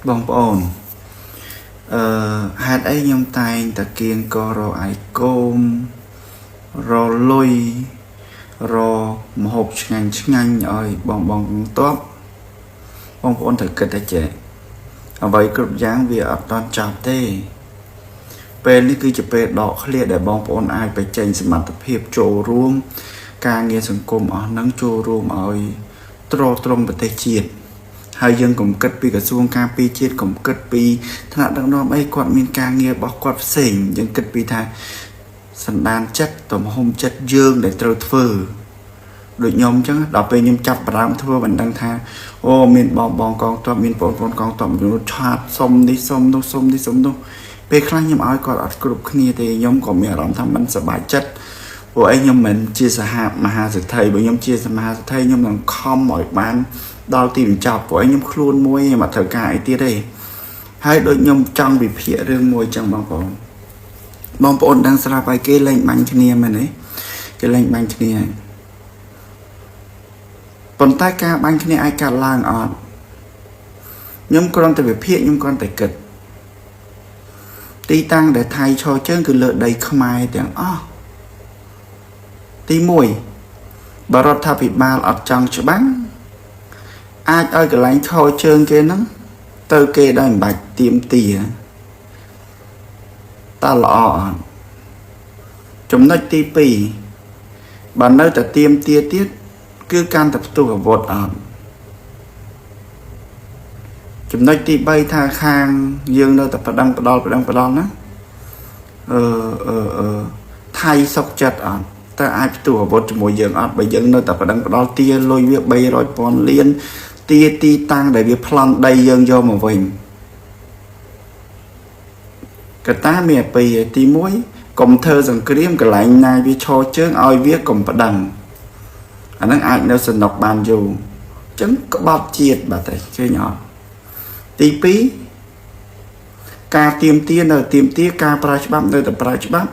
បងប្អូនអឺហេតុអីខ្ញុំតែងតែគៀងក៏រកអាយកូមរលុយរមហូបឆ្ងាញ់ឆ្ងាញ់ឲ្យបងបងតបបងប្អូនត្រូវគិតតែចេះអ្វីគ្រប់យ៉ាងវាអត់តន់ចប់ទេ ពេលនេះគឺជាពេលដកឃ្លាដែលបងប្អូនអាចបញ្ចេញសមត្ថភាពចូលរួម ការងារសង្គមអស់ហ្នឹងចូលរួមឲ្យទ្រទ្រង់ប្រទេសជាតិហើយយើងកុំគិតពីក្រសួងការពារជាតិកុំគិតពីថ្នាក់ដឹកនាំអីគាត់មានការងាររបស់គាត់ផ្សេងយើងគិតពីថាសន្តានចិត្តទំហំចិត្តយើងដែលត្រូវធ្វើដូចខ្ញុំអញ្ចឹងដល់ពេលខ្ញុំចាប់ផ្ដើមធ្វើមិនដឹងថាអូមានបងបងកងទ័ពមានបងប្អូនកងទ័ពមួយចំនួន chat សុំនេះសុំនោះសុំនេះសុំនោះពេលខ្លះខ្ញុំឲ្យគាត់អត់គ្រប់គ្នាទេខ្ញុំក៏មានអារម្មណ៍ថាមិនសប្បាយចិត្តព្រោះអីខ្ញុំមិនជាសហមហាសេដ្ឋីបើខ្ញុំជាសមហាសេដ្ឋីខ្ញុំនឹងខំឲ្យបានដល់ទីបញ្ចប់ព្រោះអីខ្ញុំខ្លួនមួយខ្ញុំអត់ត្រូវការអីទៀតទេហើយដូចខ្ញុំចង់វិភាគរឿងមួយចឹងបងប្អូនបងប្អូនដឹងស្រាប់ហើយគេលែងបាញ់គ្នាមែនទេគេលែងបាញ់គ្នាហើយប៉ុន្តែការបាញ់គ្នាអាចកាត់ឡើងអត់ខ្ញុំគ្រាន់តែវិភាគខ្ញុំគ្រាន់តែគិតទីតាំងដែលថៃឈរជើងគឺលើដីខ្មែរទាំងអស់ទី1បើរដ្ឋាភិបាលអត់ចង់ច្បាំងអាចឲ្យកន្លែងឈរជើងគេហ្នឹងទៅគេដោយមិនបាច់ទៀមទាតើល្អអត់ចំណុចទី2បើនៅតែទៀមទាទៀតគឺកាន់តែផ្ទុះអាវុធអត់ចំណុចទី3ថាខាងយើងនៅតែប្តឹងផ្ដាល់ប្តឹងផ្ដាល់ណាអឺអឺអឺថៃសុកចិត្តអត់តើអាចផ្ទុះអាវុធជាមួយយើងអត់បើយើងនៅតែប្តឹងផ្ដាល់ទាលុយវា300ពាន់លានទាទីតាំងដែលវាប្លន់ដីយើងយកមកវិញកត្តាមានពីរទី1កុំធ្វើសង្គ្រាមកន្លែងណាវាឈរជើងឲ្យវាកុំប្តឹងអាហ្នឹងអាចនៅសំណុកបានយូរអញ្ចឹងក្បត់ជាតិបាទតែឃើញអត់ទី2ការទៀមទានៅទៀមទាការប្រើច្បាប់នៅតែប្រើច្បាប់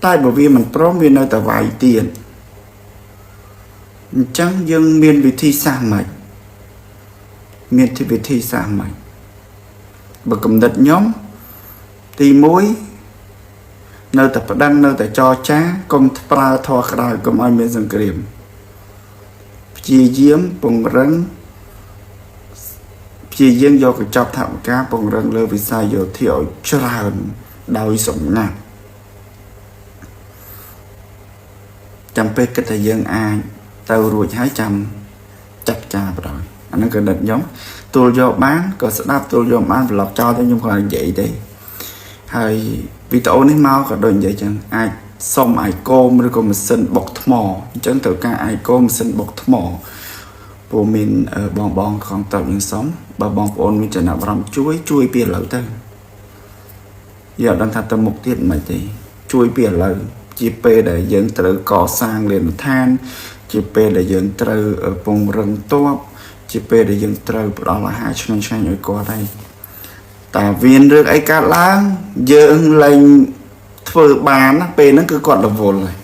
តែបើវាមិនព្រមវានៅតែវាយទៀតអញ្ចឹងយើងមានវិធីសាស្ត្រម៉េចមានវិធីសាស្ត្រម៉េចបើកំណត់ខ្ញុំទី1នៅតែប្តឹងនៅតែចរចាកុំប្រើធម៌ក្តៅកុំឲ្យមានសង្គ្រាមព្យាយាមពង្រឹងព្យាយាមយកកញ្ចប់ថវិកាពង្រឹងលើវិស័យយោធាឲ្យច្រើនដោយសម្ងាត់ចាំពេលគិតថាយើងអាចទៅរួចហើយចាំចាត់ការបណ្ដោយអាហ្នឹងក៏ដិតខ្ញុំទួលយកបានក៏ស្ដាប់ទួលយកបានប្លុកចោលទៅខ្ញុំគ្រាន់តែនិយាយទេហើយវីដេអូនេះមកក៏ដូចនិយាយចឹងអាចសុំអាយកូមឬក៏ម៉ាស៊ីនបុកថ្មអញ្ចឹងត្រូវការអាយកូមម៉ាស៊ីនបុកថ្មព្រោះមានបងបងខំតបយើងសុំបើបងប្អូនមានចំណាប់អារម្មណ៍ជួយជួយពីឥឡូវទៅយើងអត់ដឹងថាទៅមុខទៀតមិនទេជួយពីឥឡូវជាពេលដែលយើងត្រូវកសាងលានដ្ឋាន ជាពេលដែលយើងត្រូវពង្រឹងទ័ពជាពេលដែលយើងត្រូវផ្ដល់អាហារឆ្ងាញ់ឆ្ងាញ់ឲ្យគាត់ហើយតែវៀនរឿងអីកើតឡើងយើងលែងធ្វើបានណាពេលហ្នឹងគឺគាត់រវល់ហើយ